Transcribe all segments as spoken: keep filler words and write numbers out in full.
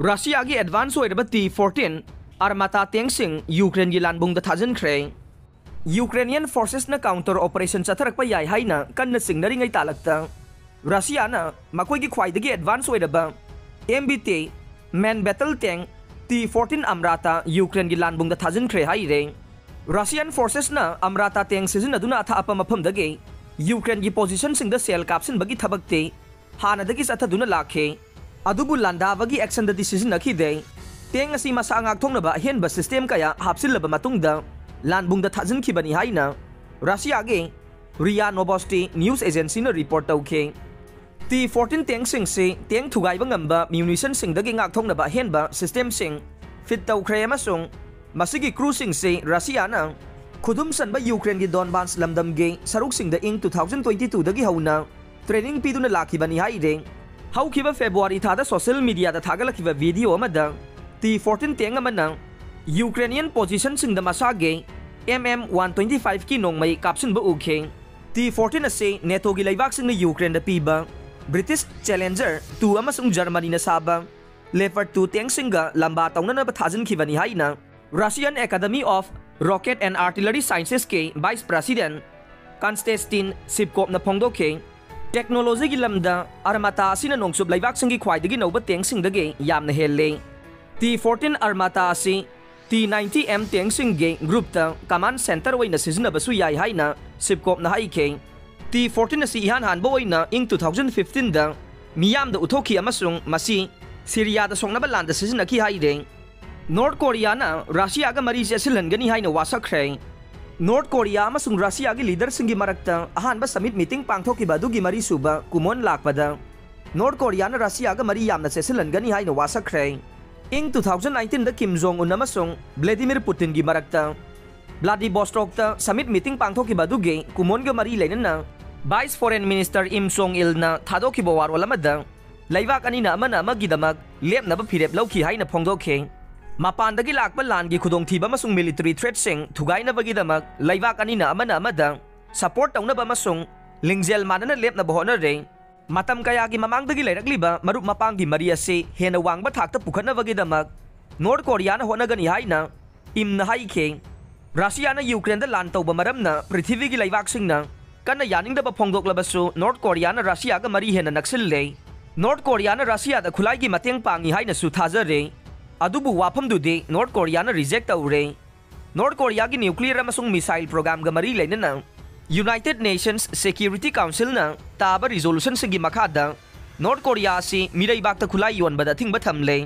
ꯔꯁꯤꯌꯥꯒꯤ advance ꯑꯣꯏꯔꯕ T fourteen ꯑꯔꯃꯥꯇꯥ ꯇꯦꯡꯁꯤꯡ ꯌꯨꯀ꯭ꯔꯦꯟꯒꯤ ꯂꯥꯟꯕꯨꯡꯗ ꯊꯥꯖꯤꯟꯈ꯭ꯔꯦ꯫ ꯌꯨꯀ꯭ꯔꯦꯅꯤꯌꯟ ꯐꯣꯔꯁꯦꯁꯅ counter operation ꯆꯠꯊꯔꯛꯄ ꯌꯥꯏ ꯍꯥꯏꯅ ꯀꯟꯅ ꯆꯤꯡꯅꯔꯤꯉꯩ ꯇꯥꯂꯛꯇ ꯔꯁꯤꯌꯥꯅ ꯃꯈꯣꯏꯒꯤ ꯈ꯭ꯋꯥꯏꯗꯒꯤ ꯑꯦꯗꯚꯥꯟꯁ ꯑꯣꯏꯔꯕ ꯑꯦꯝ ꯕꯤ ꯇꯤ ꯃꯦꯟ ꯕꯦꯇꯜ ꯇꯦꯡ ꯇꯤ ꯐꯣꯔꯇꯤꯟ ꯑꯝꯔꯥꯇꯥ ꯌꯨꯀ꯭ꯔꯦꯟꯒꯤ ꯂꯥꯟꯕꯨꯡꯗ ꯊꯥꯖꯤꯟꯈ꯭ꯔꯦ ꯍꯥꯏꯔꯦ꯫ ꯔꯁꯤꯌꯟ ꯐꯣꯔꯁꯦꯁꯅ ꯑꯝꯔꯥꯇꯥ ꯇꯦꯡ ꯁꯤꯖꯤꯟꯅꯗꯨꯅ ꯑꯊꯥꯞꯄ ꯃꯐꯝꯗꯒꯤ ꯌꯨꯀ꯭ꯔꯦꯟꯒꯤ ꯄꯣꯖꯤꯁꯟꯁꯤꯡꯗ ꯁꯦꯜ ꯀꯥꯞꯁꯤꯟꯕꯒꯤ ꯊꯕꯛꯇꯤ ꯍꯥꯟꯅꯗꯒꯤ ꯆꯠꯊꯗꯨꯅ ꯂꯥꯛꯈꯤ꯫ ꯑꯗꯨꯕꯨ ꯂꯥꯟꯗꯥꯕꯒꯤ ꯑꯦꯛꯁꯟꯗꯗꯤ ꯁꯤꯖꯤꯟꯅꯈꯤꯗꯦ꯫ ꯇꯦꯡ ꯑꯁꯤ ꯃꯁꯥ ꯉꯥꯛꯊꯣꯛꯅꯕ ꯑꯍꯦꯟꯕ ꯁꯤꯁꯇꯦꯝ ꯀꯌꯥ ꯍꯥꯞꯆꯤꯜꯂꯕ ꯃꯇꯨꯡꯗ ꯂꯥꯟꯕꯨꯡꯗ ꯊꯥꯖꯤꯟꯈꯤꯕꯅꯤ ꯍꯥꯏꯅ ꯔꯁꯤꯌꯥꯒꯤ ꯔꯤꯌꯥ ꯅꯣꯕꯣꯁꯇꯤ ꯅ꯭ꯌꯨꯁ ꯑꯦꯖꯦꯟꯁꯤꯅ ꯔꯤꯄꯣꯔꯠ ꯇꯧꯈꯤ꯫ ꯇꯤ ꯐꯣꯔꯇꯤꯟ ꯇꯦꯡꯁꯤꯡꯁꯤ ꯇꯦꯡ ꯊꯨꯒꯥꯏꯕ ꯉꯝꯕ ꯃ꯭ꯌꯨꯅꯤꯁꯟꯁꯤꯡꯗꯒꯤ ꯉꯥꯛꯊꯣꯛꯅꯕ ꯑꯍꯦꯟꯕ ꯁꯤꯁꯇꯦꯝꯁꯤꯡ ꯐꯤꯠ ꯇꯧꯈ꯭ꯔꯦ ꯑꯃꯁꯨꯡ ꯃꯁꯤꯒꯤ ꯀ꯭ꯔꯨꯁꯤꯡꯁꯤ ꯔꯁꯤꯌꯥꯅ ꯈꯨꯗꯨꯝ ꯆꯟꯕ ꯌꯨꯀ꯭ꯔꯦꯟꯒꯤ ꯗꯣꯟꯕꯥꯟꯁ ꯂꯝꯗꯝꯒꯤ ꯁꯔꯨꯛꯁꯤꯡꯗ ꯏꯪ ꯇꯨ ꯊꯥꯎꯖꯟ ꯇ꯭ꯋꯦꯟꯇꯤ ꯇꯨꯗꯒꯤ ꯍꯧꯅ ꯇ꯭ꯔꯦꯅꯤꯡ ꯄꯤꯗꯨꯅ ꯂꯥꯛꯈꯤꯕꯅꯤ ꯍꯥꯏꯔꯦ꯫ ꯍꯧꯈꯤꯕ ꯐꯦꯕ꯭ꯔꯨꯋꯥꯔꯤ ꯊꯥꯗ ꯁꯣꯁꯤꯌꯦꯜ ꯃꯤꯗꯤꯌꯥꯗ ꯊꯥꯒꯠꯂꯛꯈꯤꯕ ꯚꯤꯗꯤꯑꯣ ꯑꯃꯗ ꯇꯤ ꯐꯣꯔꯇꯤꯟ ꯇꯦꯡ ꯑꯃꯅ ꯌꯨꯀ꯭ꯔꯦꯅꯤꯌꯟ ꯄꯣꯖꯤꯁꯟꯁꯤꯡꯗ ꯃꯁꯥꯒꯤ ꯑꯦꯝ ꯑꯦꯝ ꯋꯥꯟ ꯇ꯭ꯋꯦꯟꯇꯤ ꯐꯥꯏꯚꯀꯤ ꯅꯣꯡꯃꯩ ꯀꯥꯞꯁꯤꯟꯕ ꯎꯈꯤ꯫ ꯇꯤ ꯐꯣꯔꯇꯤꯟ ꯑꯁꯤ ꯅꯦꯇꯣꯒꯤ ꯂꯩꯕꯥꯛꯁꯤꯡꯅ ꯌꯨꯀ꯭ꯔꯦꯟꯗ ꯄꯤꯕ ꯕ꯭ꯔꯤꯇꯤꯁ ꯆꯦꯂꯦꯟꯖꯔ ꯇꯨ ꯑꯃꯁꯨꯡ ꯖꯔꯃꯅꯤꯅ ꯁꯥꯕ ꯂꯦꯄꯔꯗ ꯇꯨ ꯇꯦꯡꯁꯤꯡꯒ ꯂꯝꯕꯥ ꯇꯧꯅꯅꯕ ꯊꯥꯖꯤꯟꯈꯤꯕꯅꯤ ꯍꯥꯏꯅ Russian Academy of Rocket and Artillery Sciencesꯀꯤ ꯚꯥꯏꯁ ꯄ꯭ꯔꯦꯁꯤꯗꯦꯟ ꯀꯟꯁꯇꯦꯁꯇꯤꯟ ꯁꯤꯞꯀꯣꯞꯅ ꯐꯣꯡꯗꯣꯛꯈꯤ꯫ ꯇꯦꯛꯅꯣꯂꯣꯖꯤꯒꯤ ꯂꯝꯗ ꯑꯔꯃꯥꯇꯥ ꯑꯁꯤꯅ ꯅꯣꯡꯆꯨꯞ ꯂꯩꯕꯥꯛꯁꯤꯡꯒꯤ ꯈ꯭ꯋꯥꯏꯗꯒꯤ ꯅꯧꯕ ꯇꯦꯡꯁꯤꯡꯗꯒꯤ ꯌꯥꯝꯅ ꯍꯦꯜꯂꯤ꯫ ꯇꯤ ꯐꯣꯔꯇꯤꯟ ꯑꯔꯃꯥꯇꯥ ꯑꯁꯤ ꯇꯤ ꯅꯥꯏꯟꯇꯤ ꯑꯦꯝ ꯇꯦꯡꯁꯤꯡꯒꯤ ꯒ꯭ꯔꯨꯞꯇ ꯀꯃꯥꯟ ꯁꯦꯟꯇꯔ ꯑꯣꯏꯅ ꯁꯤꯖꯤꯟꯅꯕꯁꯨ ꯌꯥꯏ ꯍꯥꯏꯅ ꯁꯤꯞꯀꯣꯞꯅ ꯍꯥꯏꯈꯤ꯫ ꯇꯤ ꯐꯣꯔꯇꯤꯟ ꯑꯁꯤ ꯏꯍꯥꯟ ꯍꯥꯟꯕ ꯑꯣꯏꯅ ꯏꯪ ꯇꯨ ꯊꯥꯎꯖꯟ ꯐꯤꯐꯇꯤꯟꯗ ꯃꯤꯌꯥꯝꯗ ꯎꯠꯊꯣꯛꯈꯤ ꯑꯃꯁꯨꯡ ꯃꯁꯤ ꯁꯤꯔꯤꯌꯥꯗ ꯁꯣꯛꯅꯕ ꯂꯥꯟꯗ ꯁꯤꯖꯤꯟꯅꯈꯤ ꯍꯥꯏꯔꯦ꯫ ꯅꯣꯔꯠ ꯀꯣꯔꯤꯌꯥꯅ ꯔꯁꯤꯌꯥꯒ ꯃꯔꯤ ꯆꯦꯠꯁꯤꯜꯍꯟꯒꯅꯤ ꯍꯥꯏꯅ ꯋꯥꯁꯛꯈ꯭ꯔꯦ꯫ ꯅꯣꯔꯠ ꯀꯣꯔꯤꯌꯥ ꯑꯃꯁꯨꯡ ꯔꯁꯤꯌꯥꯒꯤ ꯂꯤꯗꯔꯁꯤꯡꯒꯤ ꯃꯔꯛꯇ ꯑꯍꯥꯟꯕ ꯁꯃꯤꯠ ꯃꯤꯇꯤꯡ ꯄꯥꯡꯊꯣꯛꯈꯤꯕ ꯑꯗꯨꯒꯤ ꯃꯔꯤꯁꯨꯕ ꯀꯨꯃꯣꯟ ꯂꯥꯛꯄꯗ ꯅꯣꯔꯠ ꯀꯣꯔꯤꯌꯥꯅ ꯔꯁꯤꯌꯥꯒ ꯃꯔꯤ ꯌꯥꯝꯅ ꯆꯦꯠꯁꯤꯜꯍꯟꯒꯅꯤ ꯍꯥꯏꯅ ꯋꯥꯁꯛꯈ꯭ꯔꯦ꯫ ꯏꯪ ꯇꯨ ꯊꯥꯎꯖꯟ ꯅꯥꯏꯟꯇꯤꯟꯗ ꯀꯤꯝ ꯖꯣꯡ ꯎꯟ ꯑꯃꯁꯨꯡ ꯚ꯭ꯂꯦꯗꯤꯃꯤꯔ ꯄꯨꯇꯤꯟꯒꯤ ꯃꯔꯛꯇ ꯕ꯭ꯂꯥꯗꯤꯕꯣꯁ꯭ꯇꯣꯛꯇ ꯁꯃꯤꯠ ꯃꯤꯇꯤꯡ ꯄꯥꯡꯊꯣꯛꯈꯤꯕ ꯑꯗꯨꯒꯤ ꯀꯨꯃꯣꯟꯒ ꯃꯔꯤ ꯂꯩꯅꯅ ꯚꯥꯏꯁ ꯐꯣꯔꯦꯟ ꯃꯤꯅꯤꯁꯇꯔ ꯏꯝ ꯆꯣꯡ ꯏꯜꯅ ꯊꯥꯗꯣꯛꯈꯤꯕ ꯋꯥꯔꯣꯜ ꯑꯃꯗ ꯂꯩꯕꯥꯛ ꯑꯅꯤꯅ ꯑꯃꯅ ꯑꯃꯒꯤꯗꯃꯛ ꯂꯦꯞꯅꯕ ꯐꯤꯔꯦꯞ ꯂꯧꯈꯤ ꯍꯥꯏꯅ ꯐꯣꯡꯗꯣꯛꯈꯤ꯫ ꯃꯄꯥꯟꯗꯒꯤ ꯂꯥꯛꯄ ꯂꯥꯟꯒꯤ ꯈꯨꯗꯣꯡꯊꯤꯕ ꯑꯃꯁꯨꯡ ꯃꯤꯂꯤꯇꯔꯤ ꯊ꯭ꯔꯦꯠꯁꯤꯡ ꯊꯨꯒꯥꯏꯅꯕꯒꯤꯗꯃꯛ ꯂꯩꯕꯥꯛ ꯑꯅꯤꯅ ꯑꯃꯅ ꯑꯃꯗ ꯁꯄꯣꯔꯠ ꯇꯧꯅꯕ ꯑꯃꯁꯨꯡ ꯂꯤꯡꯖꯦꯜ ꯃꯥꯟꯅꯅ ꯂꯦꯞꯅꯕ ꯍꯣꯠꯅꯔꯦ꯫ ꯃꯇꯝ ꯀꯌꯥꯒꯤ ꯃꯃꯥꯡꯗꯒꯤ ꯂꯩꯔꯛꯂꯤꯕ ꯃꯔꯨꯞ ꯃꯄꯥꯡꯒꯤ ꯃꯔꯤ ꯑꯁꯤ ꯍꯦꯟꯅ ꯋꯥꯡꯕ ꯊꯥꯛꯇ ꯄꯨꯈꯠꯅꯕꯒꯤꯗꯃꯛ ꯅꯣꯔꯠ ꯀꯣꯔꯤꯌꯥꯅ ꯍꯣꯠꯅꯒꯅꯤ ꯍꯥꯏꯅ ꯏꯝꯅ ꯍꯥꯏꯈꯤ꯫ ꯔꯁꯤꯌꯥꯅ ꯌꯨꯀ꯭ꯔꯦꯟꯗ ꯂꯥꯟ ꯇꯧꯕ ꯃꯔꯝꯅ ꯄ꯭ꯔꯤꯊꯤꯕꯤꯒꯤ ꯂꯩꯕꯥꯛꯁꯤꯡꯅ ꯀꯟꯅ ꯌꯥꯅꯤꯡꯗꯕ ꯐꯣꯡꯗꯣꯛꯂꯕꯁꯨ, ꯅꯣꯔꯠ ꯀꯣꯔꯤꯌꯥꯅ ꯔꯁꯤꯌꯥꯒ ꯃꯔꯤ ꯍꯦꯟꯅ ꯅꯛꯁꯤꯜꯂꯦ꯫ ꯅꯣꯔꯠ ꯀꯣꯔꯤꯌꯥꯅ ꯔꯁꯤꯌꯥꯗ ꯈꯨꯠꯂꯥꯏꯒꯤ ꯃꯇꯦꯡ ꯄꯥꯡꯉꯤ ꯍꯥꯏꯅꯁꯨ ꯊꯥꯖꯔꯦ꯫ ꯑꯗꯨꯕꯨ ꯋꯥꯐꯝꯗꯨꯗꯤ ꯅꯣꯔꯠ ꯀꯣꯔꯤꯌꯥꯅ ꯔꯤꯖꯦꯛ ꯇꯧꯔꯦ꯫ ꯅꯣꯔꯠ ꯀꯣꯔꯤꯌꯥꯒꯤ ꯅ꯭ꯌꯨꯀ꯭ꯂꯤꯌꯔ ꯑꯃꯁꯨꯡ ꯃꯤꯁꯥꯏꯜ ꯄ꯭ꯔꯣꯒ꯭ꯔꯥꯝꯒ ꯃꯔꯤ ꯂꯩꯅꯅ United Nations Security Councilꯅ ꯇꯥꯕ ꯔꯤꯖꯣꯂꯨꯁꯟꯁꯤꯡꯒꯤ ꯃꯈꯥꯗ ꯅꯣꯔꯠ ꯀꯣꯔꯤꯌꯥ ꯑꯁꯤ ꯃꯤꯔꯩꯕꯥꯛꯇ ꯈꯨꯠꯂꯥꯏ ꯌꯣꯟꯕꯗ ꯑꯊꯤꯡꯕ ꯊꯝꯂꯦ꯫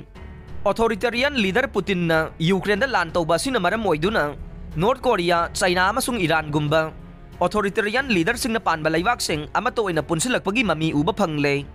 ꯑꯣꯊꯣꯔꯤꯇꯦꯔꯤꯌꯟ ꯂꯤꯗꯔ ꯄꯨꯇꯤꯟꯅ ꯌꯨꯀ꯭ꯔꯦꯟꯗ ꯂꯥꯟ ꯇꯧꯕ ꯑꯁꯤꯅ ꯃꯔꯝ ꯑꯣꯏꯗꯨꯅ ꯅꯣꯔꯠ ꯀꯣꯔꯤꯌꯥ, ꯆꯥꯏꯅꯥ ꯑꯃꯁꯨꯡ ꯏꯔꯥꯟꯒꯨꯝꯕ ꯑꯣꯊꯣꯔꯤꯇꯦꯔꯤꯌꯟ ꯂꯤꯗꯔꯁꯤꯡꯅ ꯄꯥꯟꯕ ꯂꯩꯕꯥꯛꯁꯤꯡ ꯑꯃꯠꯇ ꯑꯣꯏꯅ ꯄꯨꯟꯁꯤꯜꯂꯛꯄꯒꯤ ꯃꯃꯤ ꯎꯕ ꯐꯪꯂꯦ꯫